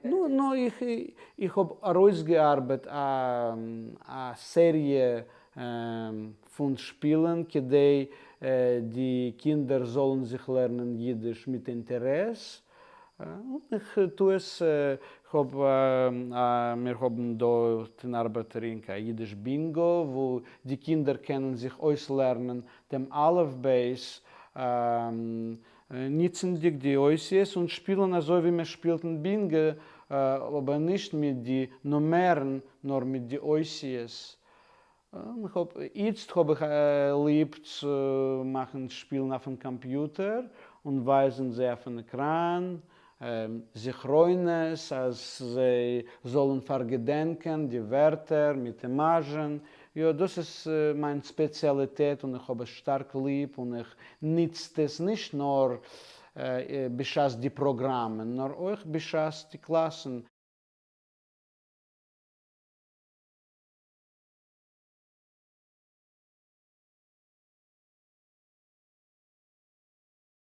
נו, נו, איך, איך האב ארויסגעארבעט א, א סעריע פון שפילן כדי די קינדער זאלן זיך לערנען אידיש מיט אינטערעס, און איך טו עס, איך האב א, מיר האבן דא אין ארבעטער רינג א אידיש בינגא וואו די קינדער קענען זיך אויסלערנען דעם אלף בית ניצנדיג די אותיות און שפילן אזוי ווי מען שפילט אין בינגא, אבער נישט מיט די נומערן נאר מיט די אותיות. איצט האב איך ליב צו מאכן שפילן אויפן קאמפיוטער און ווייזן זיי אויפן עקראן זכרונות אז זיי זאלן פארגעדענקען די ווערטער מיט אימאזשן. יא, דאס איז מיין ספעציאליטעט און איך האב עס שטארק ליב און איך ניצט עס נישט נאר בשעת די פראגראמען נאר אויך בשעת די קלאסן.